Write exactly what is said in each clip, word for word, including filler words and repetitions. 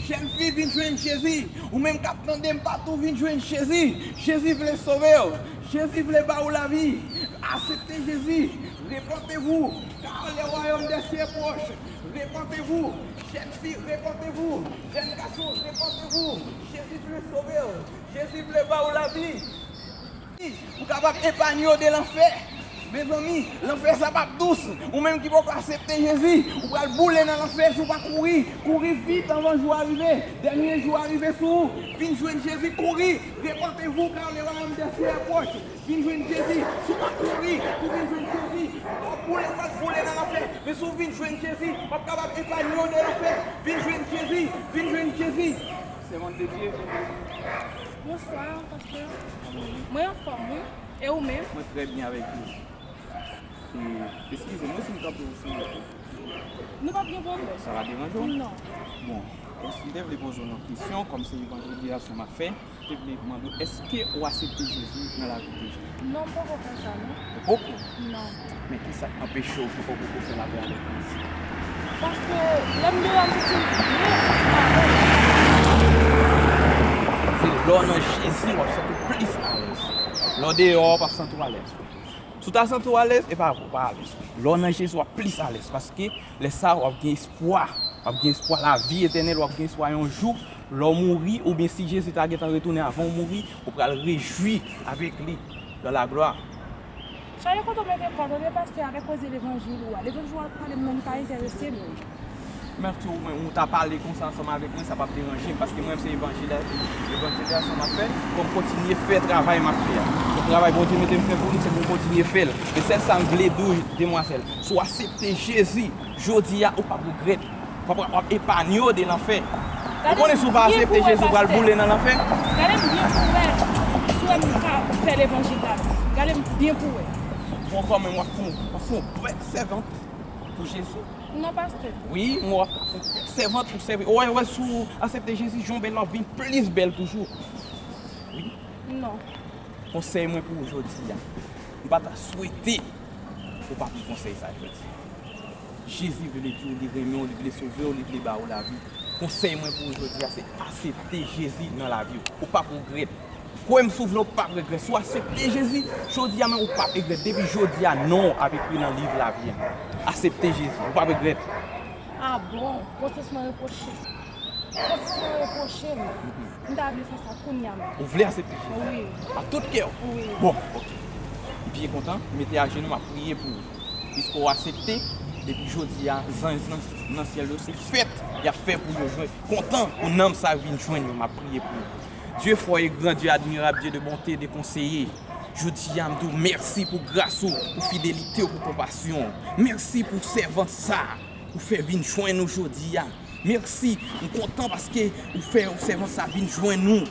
Jèn fi, vin jwenn Jezi. Ou menm k ap tande m patou, vin jwenn Jezi. Jezi vle sove w. Jezi vle ba ou lavi. Aksepte Jezi. Repentez-vous, car le royaume des cieux est proche. Repentez-vous. Jèn fi, repentez-vous. Jèn gason, repentez-vous. Jezi vle sove w. Jezi vle ba ou lavi. Pou kapab epanye w de lanfè. Mezanmi, lanfè sa p ap dous. Ou menm ki poko aksepte Jezi, ou pral boule nan lanfè si w pa kouri. Kouri vit anvan jou a rive. Dènye jou a rive sou ou. Vin jwenn Jezi, kouri. Repentez-vous, car le royaume des cieux est proche. Vin jwenn Jezi. Si w pa kouri pou vin jwenn Jezi, w ap boule, w ap boule nan lanfè. Men si w vin jwenn Jezi, w ap kapab epanye w de lanfè. Vin jwenn Jezi. Vin jwenn Jezi. Sèvant de Dye. Bonswa, pastè. Mwen anfòm, wi. E ou menm? Mwen trè byen avèk ou. E, eskize mwen si m kanpe w sou... Nou p ap gen pwoblèm. Sa va deranje w? Non. Bon, m te vle poze w yon kesyon, kòm se evanjelizasyon m ap fè, m te vle mande w, èske ou aksepte Jezi nan lavi w deja? Non, m poko fè sa, non. Ou poko? Non. Men kisa k anpeche w pou fè w poko fè lapè avèk Kris? Paske lè m deyò, m santi m byen, m santi m alèz. Se lè w nan Jezi, w ap santi w plis alèz. Lè w deyò, w p ap santi w alèz. Si w ta santi w alèz, e pa vre, w pa alèz. Lè w nan Jezi, w ap plis alèz, paske lè sa a, w ap gen espwa. W ap gen espwa lavi etènèl, w ap gen espwa yon jou, lè w mouri, oubyen si Jezi ta gentan retounen avan w mouri, ou pral rejwi avèk li dans la gloire. Chaje kote w mete kò w, tande pastè, avèk koze levanjil ou a. Levanjil w ap pale m nan, li pa enterese m. Mèsi, ou, ou ta pale konsa ansanm avèk mwen, sa p ap deranje m, paske mwen, se evanjil, evanjelizasyon m ap fè, pou m kontinye fè travay m ap fè a. Se travay Bondye mete m fè pou li, se pou m kontinye fè l. E sèl sa m vle di w, demwazèl, si w aksepte Jezi, jodi a, ou p ap regrèt. W ap, w ap epanye w de lanfè. Ou konnen si w pa aksepte Jezi, ou pral boule nan lanfè. Gade m byen pou w wè. Si w wè m ka fè levanjil la. Gade m byen pou w wè. Bon, kanmenm, w ap fè yon, w ap fè yon bèl sèvant pou Jezi. Non, pastè. Wi, mwen w ap fè yon bèl sèvant pou sèvi. Ou wè, ou wè, si w aksepte Jezi, jan w bèl la, w ap vin plis bèl toujou. Wi. Non. Konsèy mwen pou ou jodi a, m pa ta swete ou pa pran konsèy sa jodi a. Jezi vle di w li renmen w, li vle sove w, li vle ba ou lavi. Konsèy mwen pou ou jodi a, se aksepte Jezi nan lavi w. Ou p ap regrèt. Kwè m, si w vle, ou p ap regrèt. Si w aksepte Jezi jodi a menm, ou p ap regrèt. Depi jodi a, non w ap ekri nan liv lavi a. Aksepte Jezi, ou p ap regrèt. Ah bon, konsyans mwen repwoche. Konsyans mwen repwoche m. M ta vle fè sa kounye a menm. Ou vle aksepte Jezi? Wi. A tout kè w? Wi. Bon, ok. M byen kontan. Mete ajenou, m ap priye pou ou. Piske w aksepte, depi jodi a, zanj nan, nan syèl yo, se fèt y ap fè pou yo jwenn, kontan pou nanm sa vin jwenn yo. M ap priye pou ou. Dieu fort et grand, Dieu admirable, Dieu de bonté, de conseiller. Jodi a, m di w mèsi pou gras ou, pou fidelite w, pou konpasyon w. Mèsi pou sèvant sa ou fè vin jwenn nou jodi a. Mèsi, m kontan paske ou fè sèvant sa vin jwenn nou.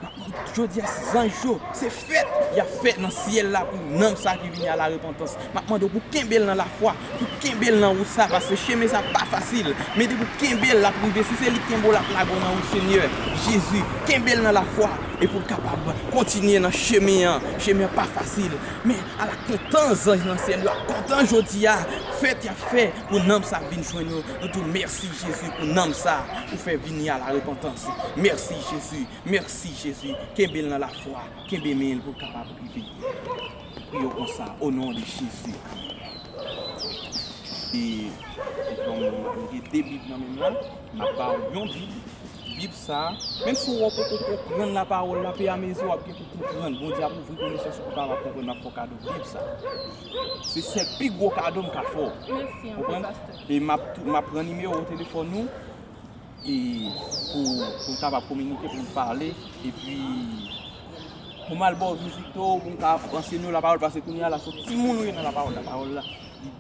M ap mande jodi a, zanj yo, se fèt y ap fè nan syèl la pou nanm sa ki vini a la repantans. M ap mande w pou kenbe l nan lafwa, pou kenbe l nan wout sa, paske chemen sa pa fasil. Men depi w kenbe l, l ap rive. Si se li k kenbe w, l ap lage w nan wout, Senyè Jezi, kenbe l nan lafwa, epi w kapab kontinye nan chemen an. Chemen an pa fasil. Men ala kontan zanj nan syèl yo ap kontan jodi a, fèt y ap fè pou nanm sa vin jwenn yo. Nou di w mèsi, Jezi, pou nanm sa ou fè vini a la repantans. Mèsi, Jezi. Mèsi, Jezi. Kenbe l nan lafwa. Kenbe men l pou l kapab rive. Priye w konsa, o non de Jezi. Amèn. E, e kòm m gen de Bib nan men m la, m ap ba w yon Bib. Bib sa, menm si w wè w poko konprann lapawòl la, ofiramezi w ap gen pou konprann. Bondye ap ouvri konesans ou pou w kapab konprann, m ap fè w kado Bib sa. Se sèl pi gwo kado m ka fè w. Mèsi anpil, pastè. E m ap tou, m ap pran nimewo telefòn ou. E pou, pou n kapab kominike, pou n pale, epi pou m al ba w vizite w, pou m ka ansenye w lapawòl, paske kounye a la, se yon timoun ou ye nan lapawòl. Lapawòl la, li,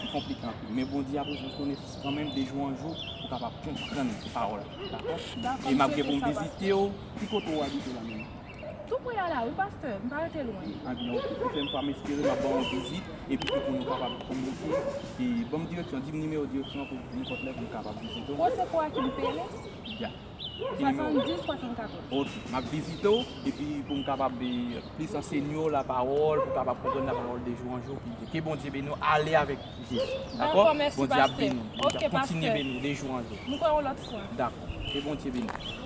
li konplike anpil. Men Bondye ap ouvri konesans kanmenm de jou an jou, pou w kapab konprann pawòl la. Dakò? Dakò, e m ap gen pou m vizite w. Ki kote w abite la menm? Tou pre a la, wi, pastè. M pa rete lwen. Anben, ok. Pwochèn fwa, m espere m ap ba w yon vizit, epi tou pou nou kapab kominike. E ban m direksyon, di m nimewo direksyon an pou nenpòt lè pou m kapab vizite w. Bon, se kwa ki m peye? Ya. Ki nimewo? Swasanndis, swasannkatòz. Ok, m ap vizite w, epi pou m kapab, eh, plis ansenye w lapawòl, pou w kapab konprann lapawòl de jou an jou pi byen. Ke Bondye beni w, ale avèk Jezi. Dakò? Dakò, mèsi, Bondye ap pastè. Beni w. Bondye ap kontinye beni w de jou an jou. Nou kwè yon lòt fwa. Dakò. Ke Bondye beni w.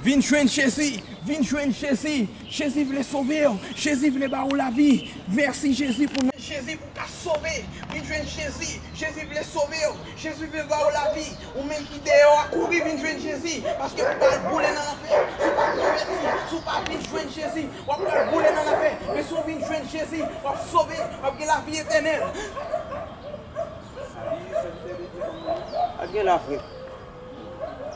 Vin jwenn Jezi, vin jwenn Jezi. Jezi vle sove w, Jezi vle ba ou lavi. Mèsi Jezi pou nan Jezi pou ka sove. Vin jwenn Jezi, Jezi vle sove w, Jezi vle ba ou lavi. Ou menm ki deyò a, kouri vin jwenn Jezi, paske ou pral boule nan lanfè. Si w pa konvèti, si w pa vin jwenn Jezi, w ap pral boule nan lanfè. Men si w vin jwenn Jezi, w ap sove, w ap gen lavi etènèl. Salut, sèvitè de Dye, kòman w ye? Pa gen la, frè.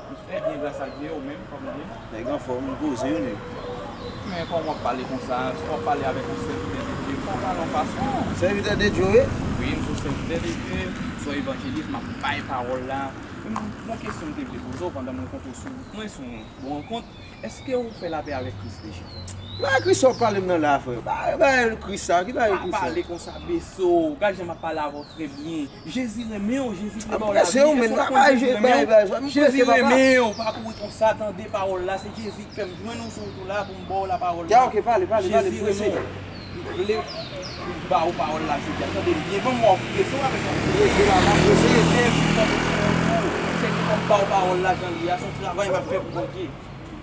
M trè byen, gras a Dye, ou menm, kòman w ye? Nèg anfòm, m poze, wi, nèg. Men kòman w ap pale konsa? Si w ap pale avèk yon sèvitè de Dye, fò w pale yon fason. Sèvitè de Dye, wi? Wi, m se yon sèvitè de Dye, m se yon evanjelis, m ap bay pawòl la. Men m gen yon kesyon m te vle poze w pandan m rankontre w sou wout mwen, se yon bon rankont. Èske ou fè lapè avèk Kris deja? Bagay Kris sa w ap pale m nan la, frè. Bagay, bagay Kris sa, ki bagay Kris sa? Pa pale konsa, Beso. Gad jan m ap pale avè w trè byen. Jezi renmen w, Jezi vle ba w lavi. Èske w konn Jezi renmen w? Jezi renmen w, pa kouri konsa, tande pawòl la. Se Jezi ki fè m jwenn ou sou wout ou la pou m ba w lapawòl la. Ya, ok, pale, pale, pale, m prese. Jezi renmen w. M vle ba w pawòl la jodi a. Tande m byen, ban m wè w prese, w pa bezwen prese. Jezi la, m ap prese. Jezi fè m jwenn ou. Se li fè m ba w pawòl la jan l ye a. Se yon travay m ap fè pou Bondye.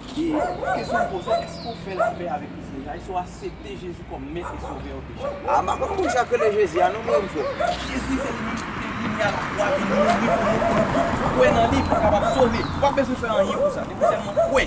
E kesyon m poze w, èske w fè lapè avèk Kris deja? Èske w aksepte Jezi kòm Mèt e Sovè w deja? A, m pa konn moun sa k rele Jezi a non, mwen, m frè. Jezi se li menm ki te vini a lakwa, vin mouri pou nou, pou nou tout kwè nan li, pou nou kapab sove. Ou pa bezwen fè anyen pou sa, depi sèlman w kwè.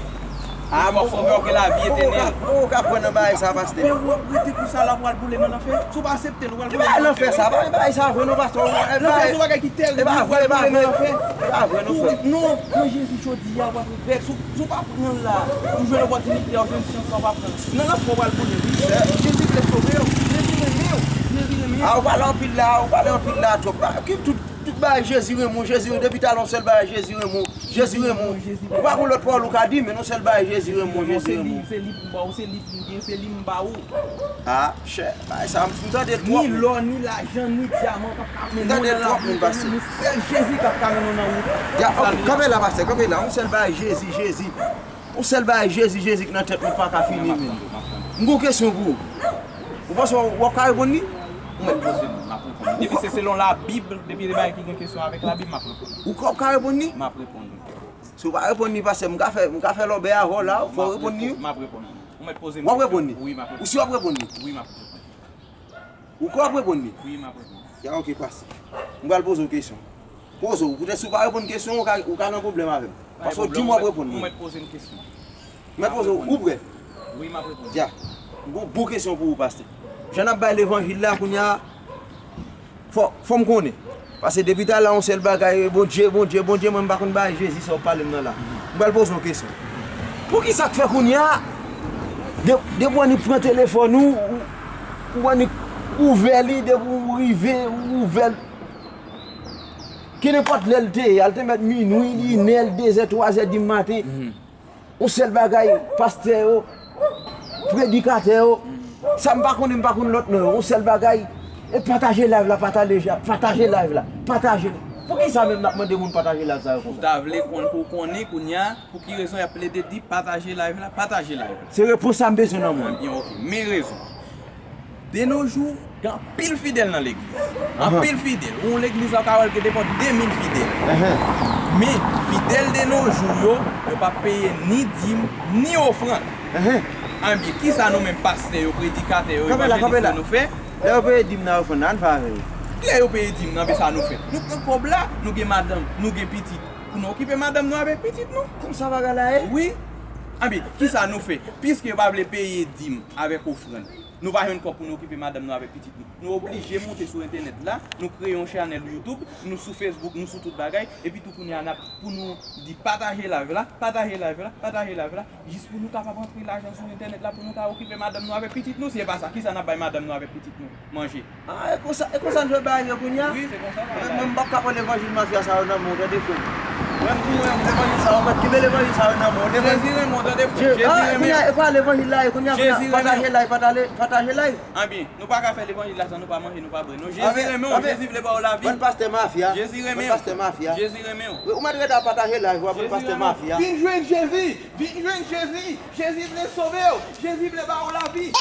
A, w ap sove, w ap gen lavi etènèl. Ou ka kwè nan bagay sa, pastè? Men w ap rete pou sa la, w pral boule nan lanfè. Si w pa aksepte l, w pral boule nan lanfè. Ki bagay lanfè sa? Bagay sa vre non, pastè. Lanfè se yon bagay ki tèl, w pral boule nan lanfè. E pa vre non, frè. Non, pran Jezi jodi a, w ap regrèt. Si w, si w pa pran l la, ou jwenn opòtinite a, ou jwenn chans la, w pa pran l. Nan lanfè w pral boule, wi. Jezi vle sove w. Jezi renmen w. Jezi renmen w. A, ou pale anpil la, ou pale anpil la, twòp. Ba, ki tout, tout bagay Jezi renmen w, Jezi renmen w. Depi talè yon sèl bagay Jezi renmen w, Jezi renmen w. Ou pa gon lòt pawòl ou ka di, men yon sèl bagay Jezi renmen w, Jezi renmen w. Se li, se li pou m ba w, se li pou m gen, se li m ba ou. A, chè, bagay sa, m tande l twòp. Ni lò, ni lajan, ni dyaman p ap ka mennen w nan lavi etènèl. M tande l twòp, men pastè. Sèl Jezi k ap ka mennen w nan wout. Ya, ok, kanpe la, pastè, kanpe la. Yon sèl bagay, Jezi, Jezi. Yon sèl bagay, Jezi, Jezi k nan tèt mwen, pa ka fini, men. M gon kesyon pou ou. Ou panse w ap ka reponn li? Ou mèt poze l, m ap reponn li. Depi se selon Labib, depi se bagay ki gen kesyon avèk Labib, m ap reponn li. Ou ap ka reponn li? M ap reponn li. Si w pa reponn li, pastè, m ka fè, m ka fè lòbèy avè w la, fò w reponn li. M ap reponn li. Ou mèt poze m kesyon. W ap reponn li? Wi, m ap reponn li. Ou si w ap reponn li? Wi, m ap reponn li. Ou kwè w ap reponn li? Wi, m ap reponn li. Ya, ok, pastè. M pral poze w kesyon. Poze w. Poutèt si w pa reponn kesyon, ou ka, ou ka nan pwoblèm avè m. Paske w di m w ap reponn li. Ou mèt poze m kesyon. M ap poze w, ou prè? Wi, m ap reponn. Ya. M gon bon kesyon pou ou, pastè. Jan n ap bay levanjil la, kounye a, Fò, fò m konnen. Paske depi talè yon sèl bagay, Bondye, Bondye, Bondye, mwen m pa konn bagay Jezi sa w ap pale m nan la. M pral poze w kesyon. Poukisa k fè kounye a, de, depi w annik pran telefòn ou, ou, ou annik ouvè li, depi w rive, ou ouvè l. Kenenpòt lè l te ye, al te mèt minwi, inè, dezè, twazè di maten. Yon sèl bagay, pastè yo, predikatè yo, sa m pa konnen, m pa konn lòt non yo. Yon sèl bagay, e pataje live la, pataje, pataje live la, pataje. Poukisa menm n ap mande moun pataje live sa yo konsa? Ou ta vle konn pou w konnen kounye a, pou ki rezon y ap plede di pataje live la, pataje live la? Se repons sa m bezwen nan mwen. Ebyen, ok, men rezon. De nos jours, gen anpil fidèl nan legliz. Anpil fidèl. Ou legliz la, ou ka wè l gen depò de mil fidèl. Men, fidèl de nos jours yo, yo pa peye ni dim, ni ofrann. Ebyen, kisa nou menm pastè yo, predikatè yo, evanjelis yo, nou fè? Lè yo peye dim nan, ofrann nan, ann fè avè yo. Lè yo peye dim nan, men sa nou fè. Nou pran kòb la, nou gen madanm, nou gen pitit. Pou nou okipe madanm nou avèk pitit nou. Konsa bagay la ye? Wi. Ebyen, kisa nou fè? Piske yo pa vle peye dim avèk ofrann. Nou pa jwenn kòb pou nou okipe madanm nou avèk pitit nou. Nou oblije monte sou entènèt la, nou kreye yon chanèl YouTube, nou sou Facebook, nou sou tout bagay, epi tou kounye a n ap pou nou di pataje live la, pataje live la, pataje live la, jis pou nou kapab antre lajan sou entènèt la pou nou ka okipe madanm nou avèk pitit nou. Si se pa sa, kisa n ap bay madanm nou avèk pitit nou manje? A, e konsa, e konsa n fè bagay yo kounye a? Wi, se konsa bagay yo. Mwen, mwen, m p ap ka pran levanjil mafya sa yo nan men w, tande frè m. Mwen, pou mwen, levanjil sa yo, mwen, kenbe levanjil sa yo nan men w. Levanjil. Jezi renmen w, tande frè. Jezi renmen w. E pa levanjil la, e kounye a, pataje live, pataje, pataje live. Anbyen, nou pa ka fè levanjil la san nou pa manje, nou pa bwè. Non, Jezi renmen w, Jezi vle ba w lavi. Bann pastè mafya. Jezi renmen w. Bann pastè mafya. Jezi renmen w. Ou mèt rete ap pataje live, w ap pataje mafya. Vin jwenn Jezi, vin jwenn Jezi. Jezi vle sove w, Jezi vle ba w lavi.